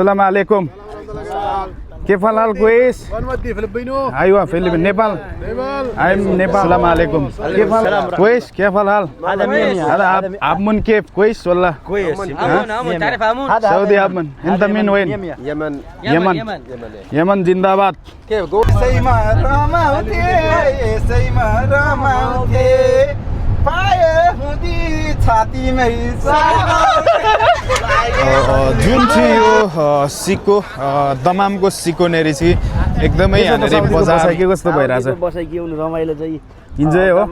Assalamualaikum. كيف الحال كويس؟ ودي فلبينو. أيوة فلبين نيبال. I'm نيبال. السلام عليكم. كيف الحال؟ كويس كيف الحال؟ هذا مين هذا أبمن كيف كويس ولا؟ كويس أمون تعرف أمون سعودي أبمن. أنت من وين؟ يمن يمن जिंदाबाद. كيف جو सैमा रमाउँथे सैमा रमाउँथे पाए हुँदी छातीमै जुन चाहिँ यो सिको दमामको सिको नेरी चाहिँ एकदमै यहाँनिर बजार के कस्तो भइरहेछ बसाइ के हुनु रमाइलो चाहिँ इन्जोय हो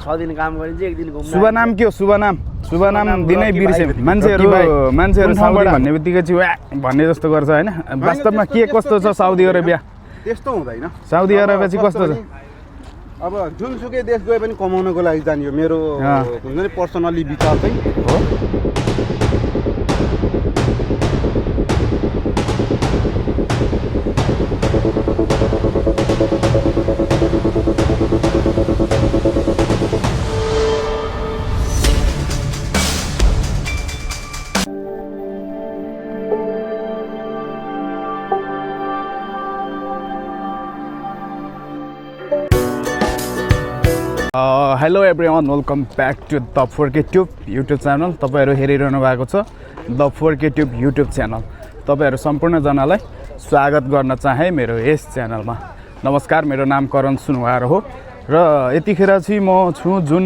6 दिन काम गरिन्छ एक दिन घुम्न शुभ नाम के हो शुभ नाम दिनै बिर्से मान्छेहरू साउदी भन्ने बित्तिकै चाहिँ व्या भन्ने जस्तो गर्छ हैन वास्तवमा के कस्तो छ साउदी अरेबिया त्यस्तो हुँदैन साउदी अरेबिया चाहिँ कस्तो छ अब जुनसुकै देश गए पनि कमाउनको लागि जानियो मेरो हुन्छ नि पर्सनली विचार चाहिँ हो hello everyone welcome back to the 4K tube YouTube channel तपाईहरु हेरिरहनु भएको छ the 4K tube YouTube channel तपाईहरु सम्पूर्णजनालाई स्वागत गर्न चाहे मेरो यस च्यानलमा नमस्कार मेरो नाम करण सुनवार हो र यतिखेर चाहिँ म छु जुन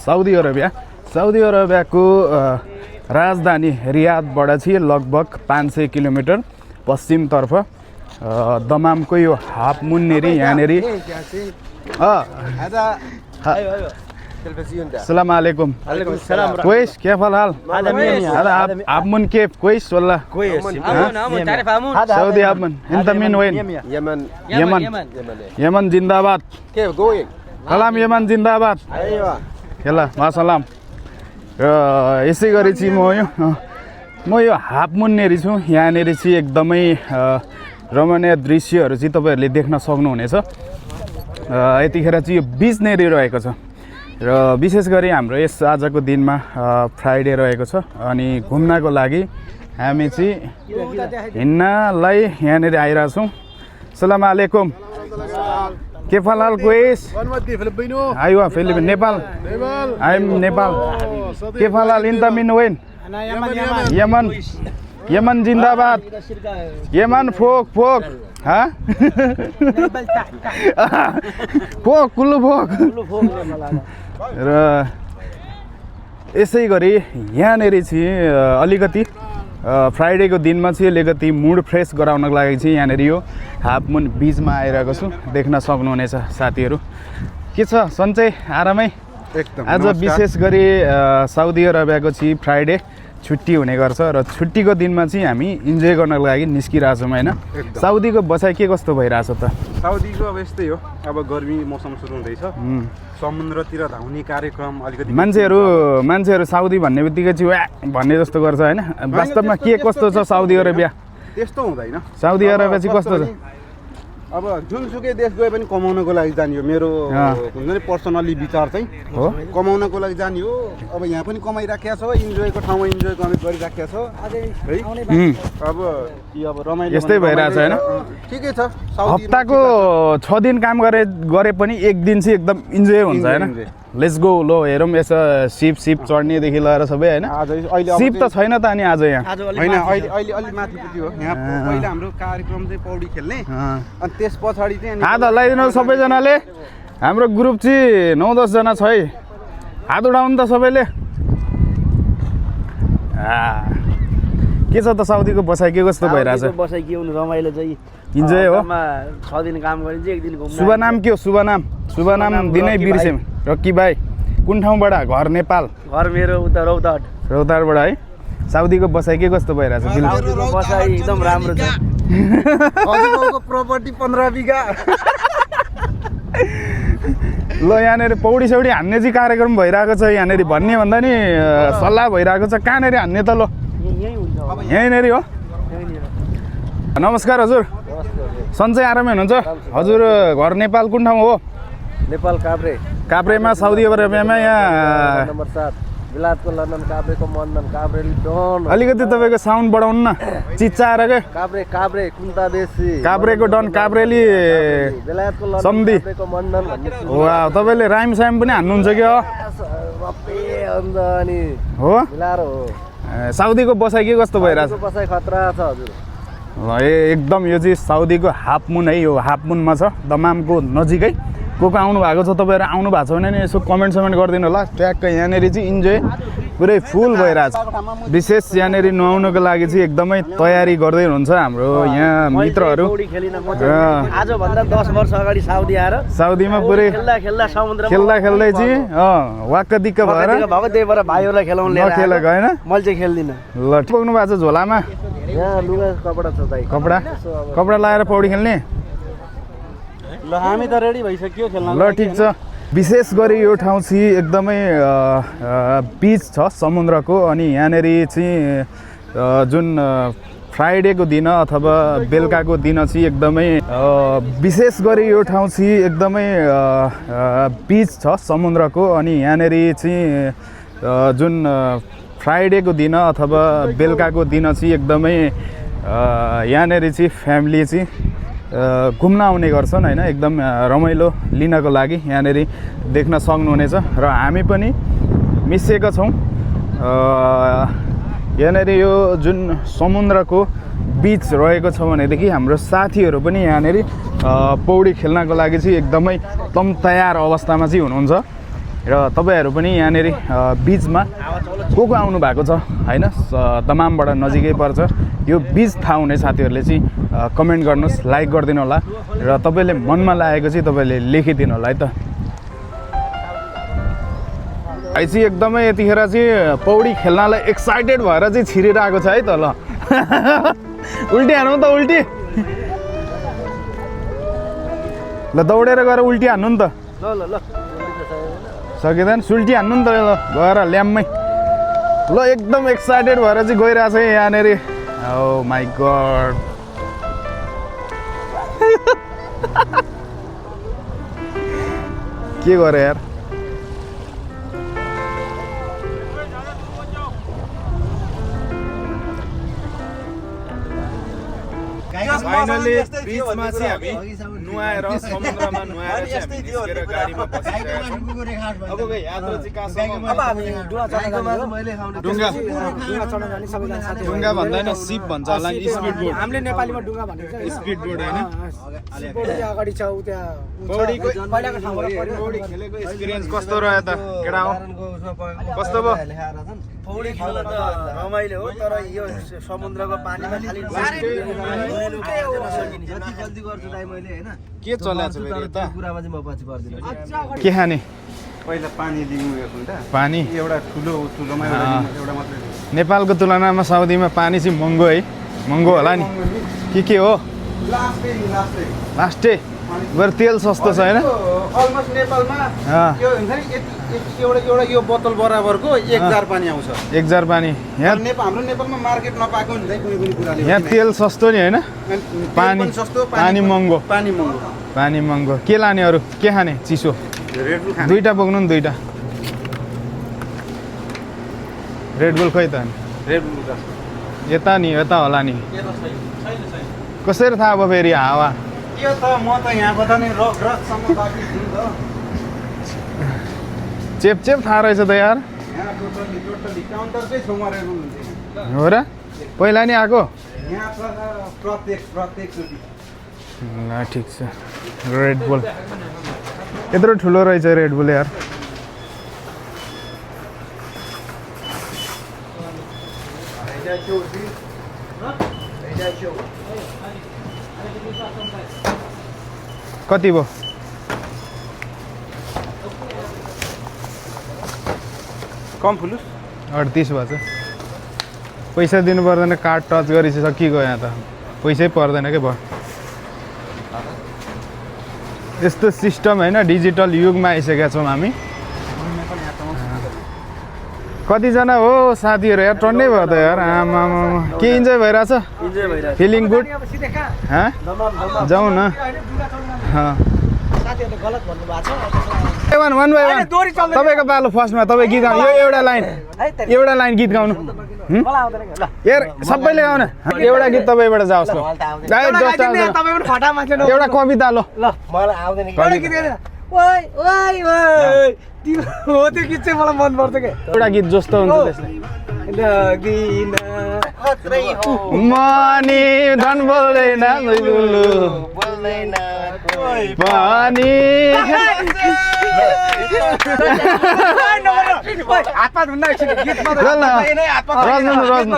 साउदी अरेबियाको राजधानी रियादबाट चाहिँ लगभग 500 किलोमिटर पश्चिमतर्फ दमामको यो हाफ मुन नेरी यहाँनेरी السلام عليكم عليكم السلام كويس كيف الحال هذا أبمن كيف كويس ولا كويس أمون تعرف أمون سعودي أبمن أنت من وين يمن जिंदाबाद كيف going सलाम यमन जिंदाबाद ايوه ल मासलाम र यसै गरी चाहिँ म यो हाफ मुन नेरी छु यहाँनेरि चाहिँ एकदमै रमणीय दृश्यहरू चाहिँ तपाईहरुले देख्न सक्नुहुनेछ यतिखेर चाहिँ यो बीच नेरी रहेको छ र विशेष गरी हाम्रो यस आजको दिनमा फ्राइडे रहेको छ अनि घुम्नको लागि हामी चाहिँ हिँड्नलाई यहाँनेरि आइरहेको छौं अस्सलाम वालेकुम كيف الحال كويس ودي فلبينو. أيوة فلبين نيبال I'm نيبال كيف الحال أنت من وين يمن जिंदाबाद Yemen folk ها folk Kullu folk र यसै गरी यहाँनेरि चाहिँ अलिकति फ्राइडेको दिनमा चाहिँ अलिकति मुड फ्रेस गराउनको लागि चाहिँ यहाँनेरि यो हाफ मुन बीचमा आइरहेको छु देख्न सक्नुहुनेछ साथीहरू के छ सन्चै आरामै एकदम आज विशेष गरी साउदी अरेबियाको चाहिँ फ्राइडे छुट्टी हुने गर्छ र छुट्टीको दिनमा चाहिँ हामी इन्जोय गर्नको लागि निस्किरहेछौँ हैन साउदीको बसाइ के कस्तो भइरहेछ त साउदीको अब यस्तै हो अब गर्मी मौसम सुरु हुँदैछ समुद्रतिर धाउने कार्यक्रम अलिकति मान्छेहरू साउदी भन्ने बित्तिकै चाहिँ व्या भन्ने जस्तो गर्छ हैन वास्तवमा के कस्तो छ साउदी अरेबिया त्यस्तो हुँदैन साउदी अरेबिया चाहिँ कस्तो छ अब जुनसुकै देश गए पनि कमाउनको लागि जानियो मेरो हुन्छ नि पर्सनली विचार चाहिँ हो कमाउनको लागि जानियो अब यहाँ पनि कमाइराखेको छ इन्जोयको ठाउँमा इन्जोय गरिराखेको छ है अब रमाइलो यस्तै भइरहेछ हैन ठिकै छ हप्ताको 6 दिन काम गरे पनि एक दिन चाहिँ एकदम इन्जोय हुन्छ हैन लेट्स गो लो हेरौँ यसो सिप चढ्नेदेखि लिएर सबै हैन सिप त छैन त अनि आज यहाँ हैन अहिले अलि माथिपट्टि हो यहाँ पहिला हाम्रो कार्यक्रम चाहिँ पौडी खेल्ने अनि त्यस पछाडि चाहिँ हात हल्लाइदिनु सबैजनाले हाम्रो ग्रुप चाहिँ 9-10 जना छ है हात उठाउनु त सबैले के छ त साउदीको बसाइ के कस्तो भइरहेछ बसाइ के हुनु रमाइलो चाहिँ इन्जोय हो 6 दिन काम गरिन्छ एक दिन घुम्न शुभ नाम के हो शुभ नाम दिनै बिर्से रकी भाइ कुन ठाउँबाट घर नेपाल घर मेरो उता रौतहटबाट है साउदीको बसाइ के कस्तो भइरहेछ बसाइ एकदम राम्रो छ हजुरको प्रपर्टी 15 बिघा ल यहाँनेरि पौडी सौडी हान्ने चाहिँ कार्यक्रम भइरहेको छ यहाँनेरि भन्ने भन्दा नि सल्लाह भइरहेको छ कहाँनेरि हान्ने त ल यहीँनेरि हो नमस्कार हजुर सन्चै आरामै हुनुहुन्छ हजुर घर नेपाल कुन ठाउँ हो नेपाल काभ्रेमा साउदी अरेबियामा यहाँ बेलायतको लन्डन काभ्रेको मण्डन काभ्रेली डन अलिकति तपाईँको साउन्ड बढाउनु न चिच्चाएर के काभ्रे कुन्ता बेसी काभ्रेको डन काभ्रेली बेलायतको लन्डन सम्धि काभ्रेको मण्डन भन्ने वा तपाईँले राइम साइम पनि हान्नुहुन्छ कि रप्पे अन्त अनि हो मिलाएर हो साउदीको बसाइ के कस्तो भइरहेछ बसाइ खतरा छ हजुर ल एकदम यो चाहिँ साउदीको हाफ मुन है यो हाफ मुनमा छ दमामको नजिकै को आउनु भएको छ तपाईँहरू आउनु भएको छ भने नि यसो कमेन्ट समेन्ट गरिदिनु होला ट्याक्क यहाँनिर चाहिँ इन्जोय पुरै फुल भइरहेछ विशेष यहाँनिर नुहाउनको लागि चाहिँ एकदमै तयारी गर्दै हुनुहुन्छ हाम्रो यहाँ मित्रहरू आजभन्दा 10 वर्ष अगाडि साउदी आएर साउदीमा पुरै खेल्दा समुद्रमा खेल्दै चाहिँ वाक्क दिक्क भएर भएको त्यही भएर भाइहरूलाई खेलाउनु लिएर नखेलेको होइन मैले चाहिँ खेल्दिनँ ल पुग्नु भएको छ झोलामा यहाँ लुगा कपडा छ दाइ कपडा लाएर पौडी खेल्ने ल हामी त रेडी भइसक्यो खेल्न ल ठिक छ विशेष गरी यो ठाउँ चाहिँ एकदमै बिच छ समुद्रको अनि यहाँनिर चाहिँ जुन फ्राइडेको दिन अथवा बेलुकाको दिन चाहिँ एकदमै विशेष गरी यो ठाउँ चाहिँ एकदमै बिच छ समुद्रको अनि यहाँनिर चाहिँ जुन फ्राइडेको दिन अथवा बेलुकाको दिन चाहिँ एकदमै यहाँनिर चाहिँ फ्यामिली चाहिँ घुम्न आउने गर्छन् होइन एकदम रमाइलो लिनको लागि यहाँनिर देख्न सक्नुहुनेछ र हामी पनि मिसिएका छौँ यहाँनिर यो जुन समुद्रको बिच रहेको छ भनेदेखि हाम्रो साथीहरू पनि यहाँनिर पौडी खेल्नको लागि चाहिँ एकदमै एकदम तयार अवस्थामा चाहिँ हुनुहुन्छ र तपाईँहरू पनि यहाँनिर बिचमा को आउनु भएको छ होइन दमामबाट नजिकै पर्छ यो बिच थाहा हुने साथीहरूले चाहिँ कमेन्ट गर्नुहोस् लाइक गरिदिनु होला र तपाईँले मनमा लागेको चाहिँ तपाईँले लेखिदिनु होला है त भाइ चाहिँ एकदमै यतिखेर चाहिँ पौडी खेल्नलाई एक्साइटेड भएर चाहिँ छिरिरहेको छ है त ल उल्टी हान्नु त उल्टी ल दौडेर गएर उल्टी हान्नु नि त ल सकिँदैन सुल्टी हान्नु नि त ल गएर ल्याम्मै ल एकदम एक्साइटेड भएर चाहिँ गइरहेछ यहाँनिर ओ माई गड के गरे यार फाइनली बिचमा चाहिँ हामी नुहाएर समुद्रमा नुहाएर चाहिँ हामी निस्केर गाडीमा बसिरहेका छौँ अब यात्रा चाहिँ कहाँसम्म डुङ्गा भन्दैन सिप भन्छ होला स्पिड बोट हामीले नेपालीमा डुङ्गा भनिन्छ स्पिड बोट होइन अगाडि छ उ त्यहाँ पौडी खेलेको एक्सपिरियन्स कस्तो रह्यो त केटा हो कस्तो भयो पौडी खेल्न त रमाइलो हो तर यो समुद्रको पानीमा खालि जति गल्ती गर्छु दाइ मैले हैन के चलेछ फेरि त कुरामा चाहिँ म पछि पर्दिन के खाने पहिला पानी दिनु एउटा पानी एउटा ठुलोमा एउटा मात्रै नेपालको तुलनामा साउदीमा पानी चाहिँ महँगो है महँगो होला नि के हो लास्टै बरु तेल सस्तो छ होइन अलमोस्ट नेपालमा यो हुन्छ नि एउटा यो बोतल बराबरको 1 जार पानी आउँछ 1 जार पानी यहाँ हाम्रो नेपालमा मार्केट नपाएको हुन्छ कुनै कुराले यहाँ तेल सस्तो नि होइन पानी सस्तो पानी महँगो पानी महँगो के लाने अरू के खाने चिसो रेड बुल खाने दुईटा बोक्नु नि दुईटा रेड बुल खै त रेड बुल यता होला नि कसरी थाहा भयो फेरि हावा यो त म त यहाँबाट नै रकसम्म बाँकी छु त चेप थाहा रहेछ त यार यहाँ टोटली काउन्टरकै छेउमा रेड बुल हुन्छ हो र पहिला नि आएको यहाँ प्रत्येक चोटि ल ठिक छ रेड बुल यत्रो ठुलो रहेछ रेड बुल यार कति भयो कम फुलुस 38 भएछ पैसा दिनु पर्दैन कार्ड टच गरेपछि सकिगयो यहाँ त पैसै पर्दैन के भयो यस्तो सिस्टम होइन डिजिटल युगमा आइसकेका छौँ हामी कतिजना हो साथीहरू यार टन्नै भयो त यार आमा के इन्जोय भइरहेछ फिलिङ गुड जाउँ न साथीहरूले गलत भन्नु भएको छ one by one दोरी चल्दैन। तपाईँको पालो फर्स्टमा तपाईँ गीत गाउनु यो एउटा लाइन एउटा लाइन गीत गाउनु मलाई आउँदैन के ल यार सबैले गाउन एउटा गीत तपाईँबाट जाओस् ल तपाईँ पनि फटा मान्छे न एउटा कविता लो ल मलाई आउँदैन एउटा गीत गाएर ओइ ओइ ओइ तिम्रो हो त्यो गीत चाहिँ मलाई मन पर्छ के एउटा गीत जस्तो हुन्छ त्यसले लगिन खत्रै हो मनी धन बोल्दैन लुलु बोल्दैन कोही पानी हातमा धुन्न एकछिन गीतमा ल ल रज्नु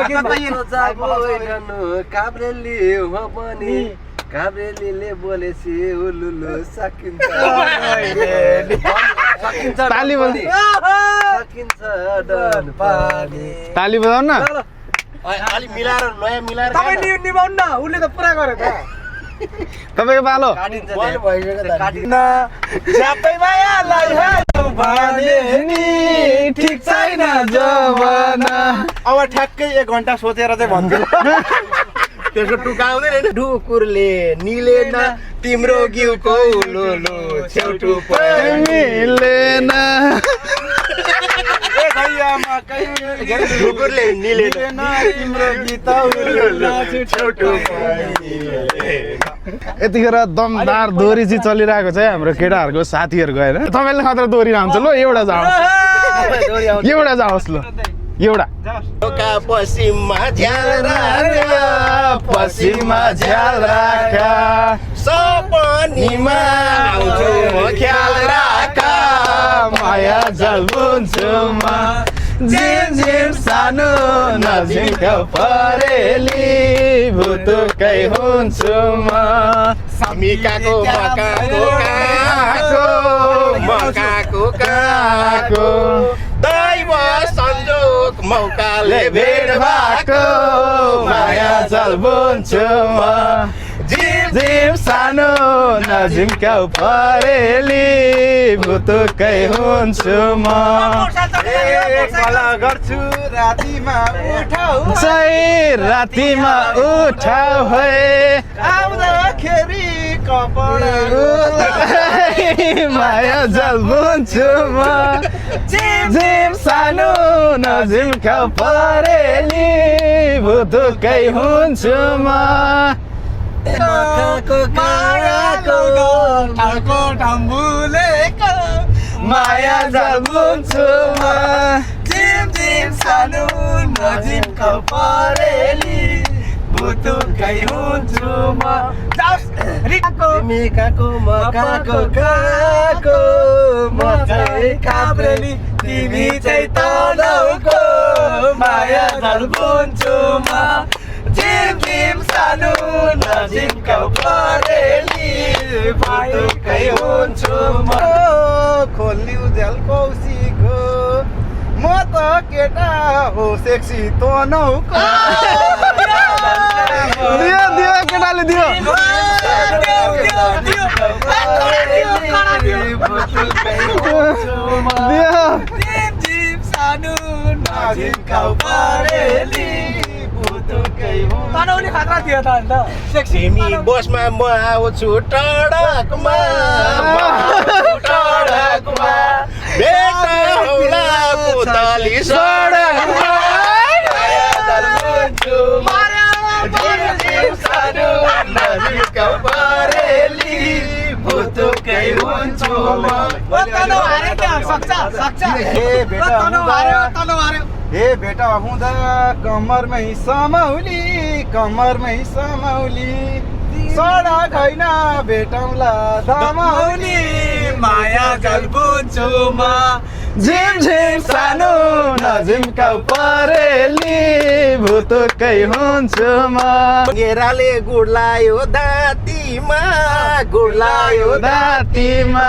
काब्रेली हो पनि काब्रेलीले बोलेपछि उलुलु सकिन्छ सकिन्छ ताली बजाउनु सकिन्छ डन पानी ताली बजाउनु न अलि मिलाएर नयाँ मिलाएर तपाईँ निभाउनु न उसले त पुरा गर्यो त तपाईँको पालो काटिन्छ झ्यापै मायालाई भने नि ठिक छैन जमाना अब ठ्याक्कै 1 घन्टा सोचेर चाहिँ भन्छु त्यसको टुकाउँदैन हैन ढुकुरले निलेन तिम्रो घिउको उलुलु छेउटु मिलेन ढुकुरले निलेन तिम्रो गीत उलुलु छेउटु यतिखेर दमदार दोरी चाहिँ चलिरहेको छ है हाम्रो केटाहरूको साथीहरूको होइन तपाईँले मात्र दोरी हुन्छ ल एउटा जाओस् एउटा जाओस् ल एउटा पश्चिममा झ्याल पश्चिममा झ्याल राखा सपनीमा आउँछु म ख्याल राख माया जल बुन्छुमा झिम झिम सानो नजिक परेली भुतुकै हुन्छु म समिकाको मकाको काको मकाको काको दैव संजोग मौकाले भेट भएको माया जल बुन्छु म झिम झिम सानो नजिक परेली भुतुकै हुन्छु म गर्छु रातिमा उठाउ चाहिँ रातिमा उठाउ है आउँदाखेरि कपडा माया जल बुन्छु म झिम सानो नजिक परेली भुतुकै हुन्छु म माया जल बुन्छु म झिम झिम सानो नजिक परेली भुतुकै हुन्छु म समिकाको मकाको काको म चाहिँ काब्रेली तिमी चाहिँ तलौको माया जल बुन्छु म झिम झिम सानो नजिक परेली भुतुकै हुन्छु म खोल्यौ झ्याल कौशीको म त केटा हो सेक्सी तनौको दियो दियो केटाले दियो दियो सानो नजिक परेली भुतुकै तनाउने खतरा थियो त अन्त तिमी बसमा म आउँछु टडकमा टडकमा भेट होला पुतली सडकमा नजिक परेली भुतुकै हुन्छु हे बेटा हुँदा कम्मरमै समाउली सडक होइन भेटौँला दमाउली माया जल बुन्छु म झिम झिम सानो नजिक परेली भुतुकै हुन्छु म गेराले गुड्लायो दाँतीमा गुड्लायो दाँतीमा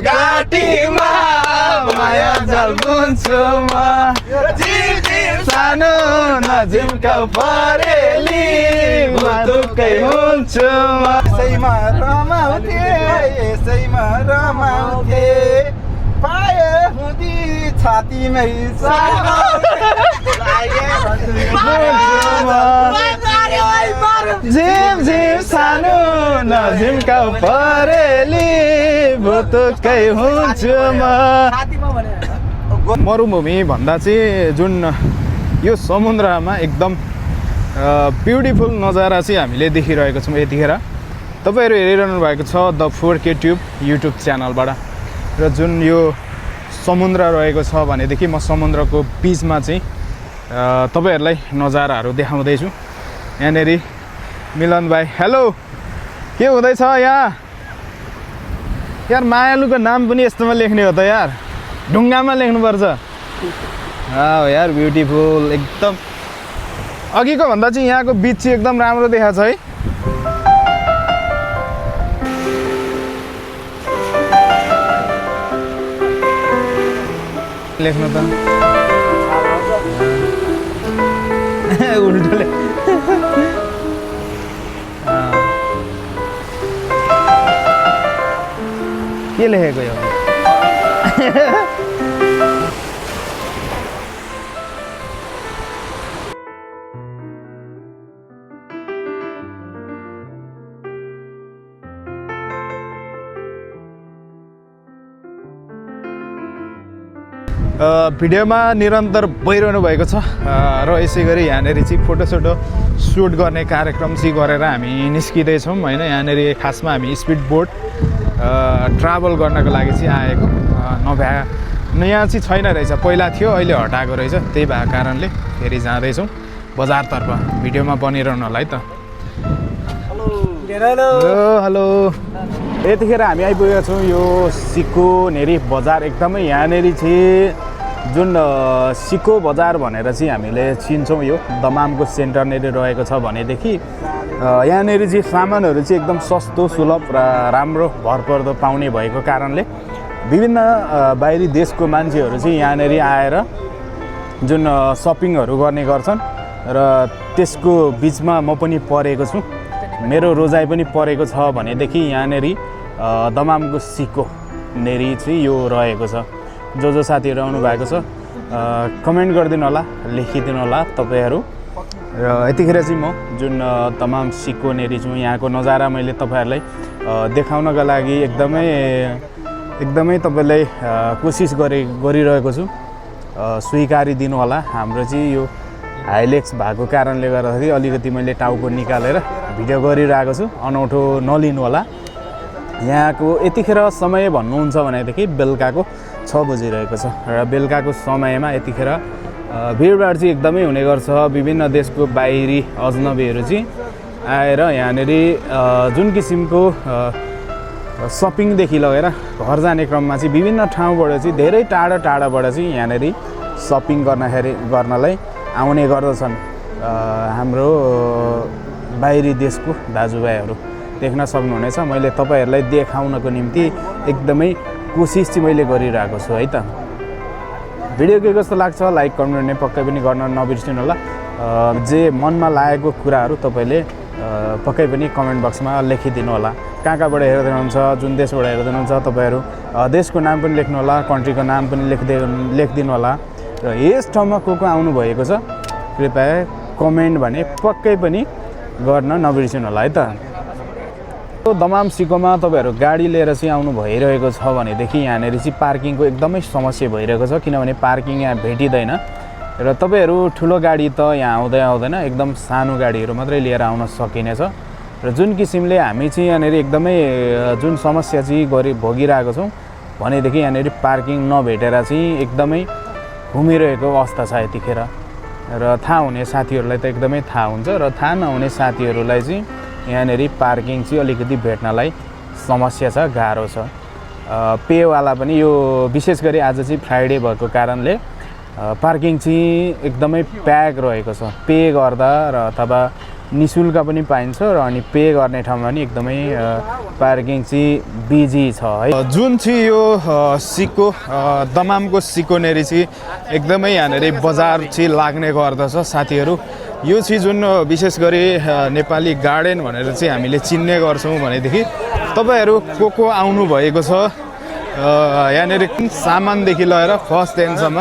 घाँटीमा माया जल बुन्छु म झिम झिम सानो नजिक परेली भुतुकै हुन्छु म यसैमा रमाउँथे पाए हुँदी छातीमै झिम झिम सानो नजिम्का परेली भुतुकै हुन्छु म छातीमा भने मरुभूमि भन्दा चाहिँ जुन यो समुद्रमा एकदम ब्युटिफुल नजारा चाहिँ हामीले देखिरहेको छौँ यतिखेर। तपाईँहरू हेरिरहनु भएको छ द 4K ट्युब युट्युब च्यानलबाट र जुन यो समुद्र रहेको छ भनेदेखि म समुद्रको बिचमा चाहिँ तपाईँहरूलाई नजाराहरू देखाउँदैछु। यहाँनिर मिलन भाइ हेलो के हुँदैछ यहाँ यार? मायालुको नाम पनि यस्तोमा लेख्ने हो त यार, ढुङ्गामा लेख्नुपर्छ। यार ब्युटिफुल एकदम। अघिको भन्दा चाहिँ यहाँको बिच चाहिँ एकदम राम्रो देखाएको छ है। लेख्नु त उल्टोले के लेखेको यो? भिडियोमा निरन्तर भइरहनु भएको छ र यसै गरी यहाँनिर चाहिँ फोटोसोटो सुट गर्ने कार्यक्रम चाहिँ गरेर हामी निस्किँदैछौँ होइन। यहाँनिर खासमा हामी स्पिड बोट ट्राभल गर्नको लागि चाहिँ आएको नभ्या यहाँ चाहिँ छैन रहेछ, पहिला थियो अहिले हटाएको रहेछ, त्यही भएको कारणले फेरि जाँदैछौँ बजारतर्फ। भिडियोमा बनिरहनु होला है त। हेलो यतिखेर हामी आइपुगेका छौँ यो सिक्को नेरी बजार। एकदमै यहाँनिर चाहिँ जुन सिक्को बजार भनेर चाहिँ हामीले चिन्छौँ, यो दमामको सेन्टरनेरि रहेको छ भनेदेखि यहाँनिर चाहिँ सामानहरू चाहिँ एकदम सस्तो सुलभ र राम्रो भरपर्दो पाउने भएको कारणले विभिन्न बाहिरी देशको मान्छेहरू चाहिँ यहाँनिर आएर जुन सपिङहरू गर्ने गर्छन् र त्यसको बिचमा म पनि परेको छु। मेरो रोजाइ पनि परेको छ भनेदेखि यहाँनिर दमामको सिक्को नेरी चाहिँ यो रहेको छ। जो साथीहरू आउनु भएको छ कमेन्ट गरिदिनु होला, लेखिदिनु होला तपाईँहरू। र यतिखेर चाहिँ म जुन तमाम सिक्को नेरी छु यहाँको नजारा मैले तपाईँहरूलाई देखाउनका लागि एकदमै तपाईँलाई कोसिस गरिरहेको छु। स्वीकारी दिनु होला। हाम्रो चाहिँ यो हाइलेक्स भएको कारणले गर्दाखेरि अलिकति मैले टाउको निकालेर भिडियो गरिरहेको छु, अनौठो नलिनु होला। यहाँको यतिखेर समय भन्नुहुन्छ भनेदेखि बेलुकाको 6 बजिरहेको छ र बेलुकाको समयमा यतिखेर भिडभाड चाहिँ एकदमै हुने गर्छ। विभिन्न देशको बाहिरी अजनबीहरू चाहिँ आएर यहाँनिर जुन किसिमको सपिङदेखि लगेर घर जाने क्रममा चाहिँ विभिन्न ठाउँबाट चाहिँ धेरै टाढाबाट चाहिँ यहाँनिर सपिङ गर्नलाई आउने गर्दछन्। हाम्रो बाहिरी देशको दाजुभाइहरू देख्न सक्नुहुनेछ। मैले तपाईँहरूलाई देखाउनको निम्ति एकदमै कोसिस चाहिँ मैले गरिरहेको छु है त। भिडियो के कस्तो लाग्छ लाइक कमेन्ट पक्कै पनि गर्न नबिर्सिनु होला। जे मनमा लागेको कुराहरू तपाईँले पक्कै पनि कमेन्ट बक्समा लेखिदिनु होला। कहाँबाट हेर्दै हुनुहुन्छ, जुन देशबाट हेर्दै हुनुहुन्छ तपाईँहरू देशको नाम पनि लेख्नु होला, कन्ट्रीको नाम पनि लेखिदिनु होला। र यस ठाउँमा को आउनुभएको छ कृपया कमेन्ट भने पक्कै पनि गर्न नबिर्सिनु होला है त। दमाम सिक्कोमा तपाईँहरू गाडी लिएर चाहिँ आउनु भइरहेको छ भनेदेखि यहाँनिर चाहिँ पार्किङको एकदमै समस्या भइरहेको छ, किनभने पार्किङ यहाँ भेटिँदैन र तपाईँहरू ठुलो गाडी त यहाँ आउँदैन, एकदम सानो गाडीहरू मात्रै लिएर आउन सकिनेछ। र जुन किसिमले हामी चाहिँ यहाँनिर एकदमै जुन समस्या चाहिँ भोगिरहेको छौँ भनेदेखि यहाँनिर पार्किङ नभेटेर चाहिँ एकदमै घुमिरहेको अवस्था छ यतिखेर। र थाहा हुने साथीहरूलाई त एकदमै थाहा हुन्छ र थाहा नहुने साथीहरूलाई चाहिँ यहाँनिर पार्किङ चाहिँ अलिकति भेट्नलाई समस्या छ, गाह्रो छ। पेवाला पनि यो विशेष गरी आज चाहिँ फ्राइडे भएको कारणले पार्किङ चाहिँ एकदमै प्याक रहेको छ। पे गर्दा र अथवा निःशुल्क पनि पाइन्छ र अनि पे गर्ने ठाउँमा पनि एकदमै पार्किङ चाहिँ बिजी छ है। जुन चाहिँ यो सिक्को दमामको सिक्को नेरी चाहिँ एकदमै यहाँनिर बजार चाहिँ लाग्ने गर्दछ साथीहरू। यो चाहिँ जुन विशेष गरी नेपाली गार्डन भनेर चाहिँ हामीले चिन्ने गर्छौँ भनेदेखि तपाईँहरू को आउनु भएको छ यहाँनिर सामानदेखि लगेर फर्स्ट ह्यान्डसम्म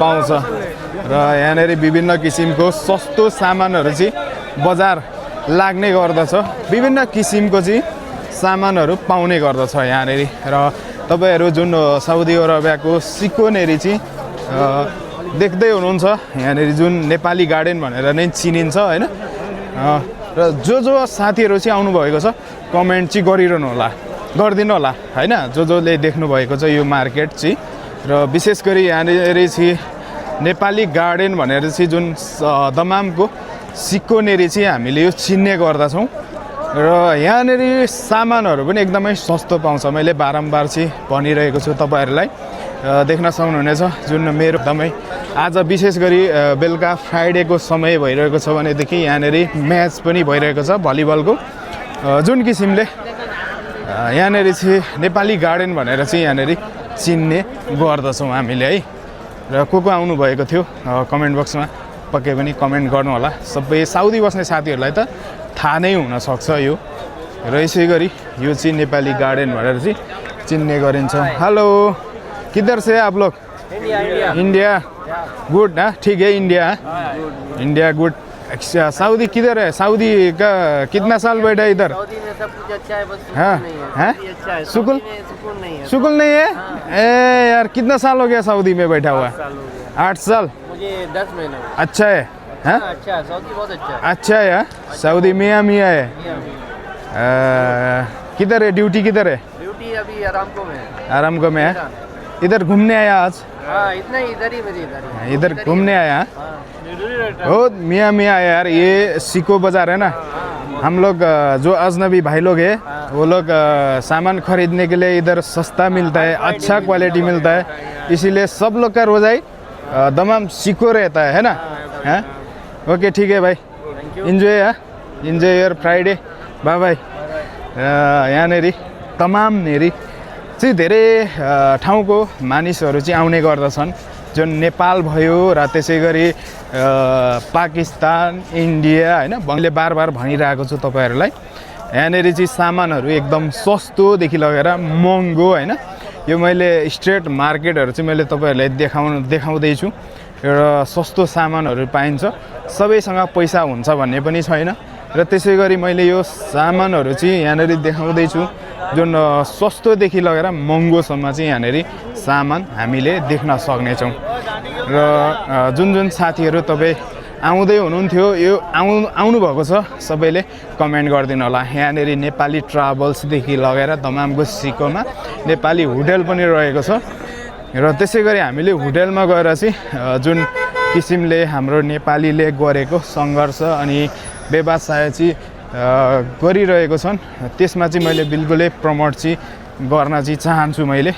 पाउँछ र यहाँनिर विभिन्न किसिमको सस्तो सामानहरू चाहिँ बजार लाग्ने गर्दछ। विभिन्न किसिमको चाहिँ सामानहरू पाउने गर्दछ यहाँनिर र तपाईँहरू जुन साउदी अरबियाको सिकोनेरी चाहिँ देख्दै हुनुहुन्छ यहाँनिर जुन नेपाली गार्डन भनेर नै चिनिन्छ होइन र जो साथीहरू चाहिँ आउनुभएको छ कमेन्ट चाहिँ गरिदिनु होला होइन जसले देख्नुभएको छ यो मार्केट चाहिँ र विशेष गरी यहाँनिर चाहिँ नेपाली गार्डन भनेर चाहिँ जुन दमामको सिकोनेरी चाहिँ हामीले यो चिन्ने गर्दछौँ र यहाँनिर सामानहरू पनि एकदमै सस्तो पाउँछ मैले बारम्बार चाहिँ भनिरहेको छु तपाईँहरूलाई देख्न सक्नुहुनेछ जुन मेरो एकदमै आज विशेष गरी बेलुका फ्राइडेको समय भइरहेको छ भनेदेखि यहाँनिर म्याच पनि भइरहेको छ भलिबलको जुन किसिमले यहाँनिर चाहिँ नेपाली गार्डन भनेर चाहिँ यहाँनिर चिन्ने गर्दछौँ हामीले है र को आउनुभएको थियो कमेन्ट बक्समा पक्कै पनि कमेन्ट गर्नु होला सबै साउदी बस्ने साथीहरूलाई त थाहा नै हुनसक्छ यो र यसै गरी यो चाहिँ नेपाली गार्डन भनेर चाहिँ चिन्ने गरिन्छ हेलो किधर से आप लोग इंडिया गुड ना ठीक है इंडिया गुड सऊदी किधर है सऊदी का कितना साल बैठा इधर सऊदी में सब कुछ अच्छा है बस हाँ हाँ अच्छा है सुकुल नहीं है ए यार कितना साल हो गया सऊदी में बैठा हुआ 8 साल मुझे 10 महीना अच्छा है हाँ अच्छा है सऊदी बहुत अच्छा है अच्छा है यार सऊदी मियाँ है किधर है ड्यूटी किधर है ड्यूटी अभी आरामको में है इधर घूमने आया आज हाँ इतना इधर ही इधर घूमने आया हो मियाँ है यार ये सिको बाजार है ना हम लोग जो अजनबी भाई लोग हैं वो लोग सामान खरीदने के लिए इधर सस्ता मिलता है अच्छा क्वालिटी मिलता है इसीलिए सब लोग का रोजाई दमाम सिको रहता है ना हाँ ओके ठीक है भाई enjoy your Friday bye bye यहाँनिर तमामनेरि चाहिँ धेरै ठाउँको मानिसहरू चाहिँ आउने गर्दछन् जुन नेपाल भयो र त्यसै गरी पाकिस्तान इन्डिया होइन मैले बार भनिरहेको छु तपाईँहरूलाई यहाँनिर चाहिँ सामानहरू एकदम सस्तोदेखि लगेर महँगो होइन यो मैले स्ट्रेट मार्केटहरू चाहिँ मैले तपाईँहरूलाई देखाउँदैछु र सस्तो सामानहरू पाइन्छ सबैसँग पैसा हुन्छ भन्ने पनि छैन र त्यसै गरी मैले यो सामानहरू चाहिँ यहाँनिर देखाउँदैछु जुन सस्तोदेखि लगेर महँगोसम्म चाहिँ यहाँनिर सामान हामीले देख्न सक्नेछौँ र जुन साथीहरू तपाईँ आउँदै हुनुहुन्थ्यो यो आउनुभएको छ सबैले कमेन्ट गरिदिनु होला यहाँनिर नेपाली ट्राभल्सदेखि लगेर दमामको सिकोमा नेपाली होटल पनि रहेको छ र त्यसै गरी हामीले होटलमा गएर चाहिँ जुन किसिमले हाम्रो नेपालीले गरेको सङ्घर्ष अनि व्यवसाय चाहिँ गरिरहेको छन् त्यसमा चाहिँ मैले बिल्कुलै प्रमोट चाहिँ गर्न चाहिँ चाहन्छु मैले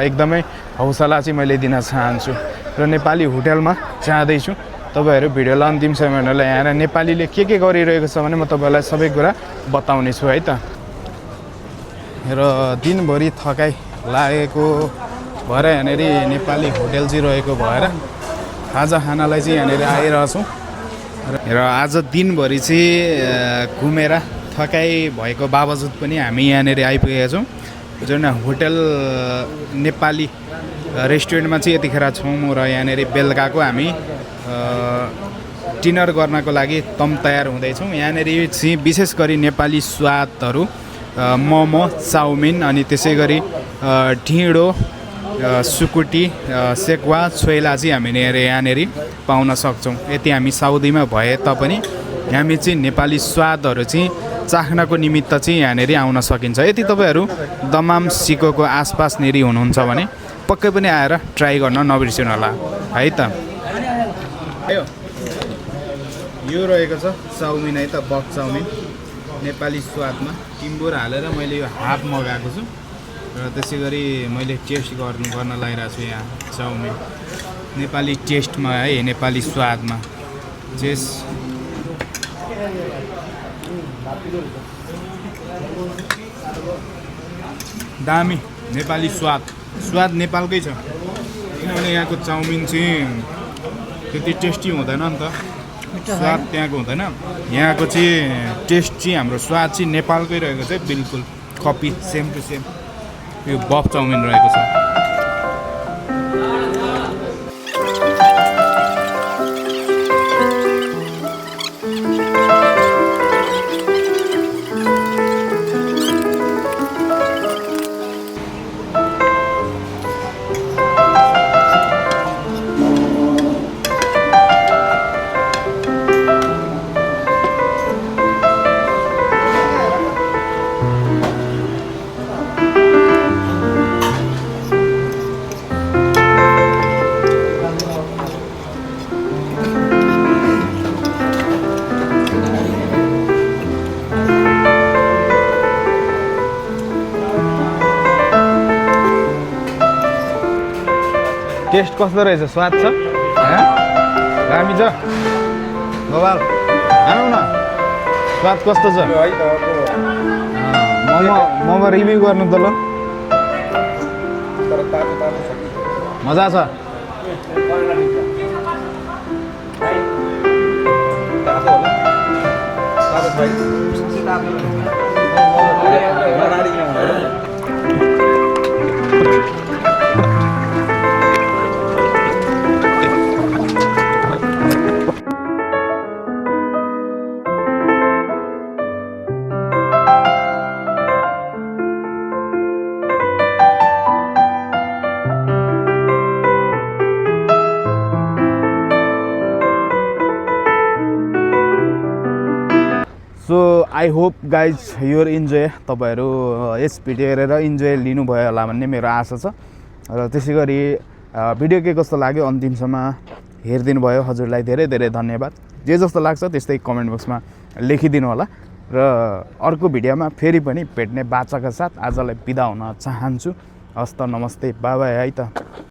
एकदमै हौसला चाहिँ मैले दिन चाहन्छु र नेपाली होटलमा जाँदैछु तपाईँहरू भिडियोलाई अन्तिम समयलाई यहाँ नेपालीले के गरिरहेको छ भने म तपाईँलाई सबै कुरा बताउने छु है त र दिनभरि थकाइ लागेको भएर यहाँनिर नेपाली होटल चाहिँ रहेको भएर खाजा खानालाई चाहिँ यहाँनिर आइरहेछौँ र आज दिनभरि चाहिँ घुमेर थकाइ भएको बावजुद पनि हामी यहाँनिर आइपुगेका छौँ जुन होटल नेपाली रेस्टुरेन्टमा चाहिँ यतिखेर छौँ र यहाँनिर बेलुकाको हामी डिनर गर्नको लागि तयार हुँदैछौँ यहाँनिर चाहिँ विशेष गरी नेपाली स्वादहरू मोमो चाउमिन अनि त्यसै गरी ढिँडो सुकुटी सेक्वा छोइला चाहिँ हामीले यहाँनिर पाउन सक्छौँ यति हामी साउदीमा भए तापनि हामी चाहिँ नेपाली स्वादहरू चाहिँ चाख्नको निमित्त चाहिँ यहाँनिर आउन सकिन्छ यदि तपाईँहरू दमाम सिकोको आसपासनेरि हुनुहुन्छ भने पक्कै पनि आएर ट्राई गर्न नबिर्सिनु होला है त यो रहेको छ चाउमिन है त बक चाउमिन नेपाली स्वादमा टिम्बुर हालेर मैले यो हाफ मगाएको छु र त्यसै गरी मैले टेस्ट गर्न लागिरहेको छु यहाँ चाउमिन नेपाली टेस्टमा है नेपाली स्वादमा जेस दामी नेपाली स्वाद नेपालकै छ किनभने यहाँको चाउमिन चाहिँ त्यति टेस्टी हुँदैन नि त स्वाद त्यहाँको हुँदैन यहाँको चाहिँ टेस्ट चाहिँ हाम्रो स्वाद चाहिँ नेपालकै रहेको छ बिल्कुल कपी सेम टु सेम यो बफ चाउमिन रहेको छ टेस्ट कस्तो रहेछ स्वाद छ दामी छ गोपाल खानु न स्वाद कस्तो छ है त मोमो रिभ्यू गर्नु त ल तर तातो तातो छ मजा छ तातो होला तातो छ so I hope guys your enjoy तपाईँहरू यस भिडियो हेरेर इन्जोय लिनुभयो होला भन्ने मेरो आशा छ र त्यसै गरी भिडियो के कस्तो लाग्यो अन्तिमसम्म हेरिदिनु भयो हजुरलाई धेरै धेरै धन्यवाद जे जस्तो लाग्छ त्यस्तै कमेन्ट बक्समा लेखिदिनु होला र अर्को भिडियोमा फेरि पनि भेट्ने बाचाका साथ आजलाई बिदा हुन चाहन्छु हस्त नमस्ते बाई बाई है त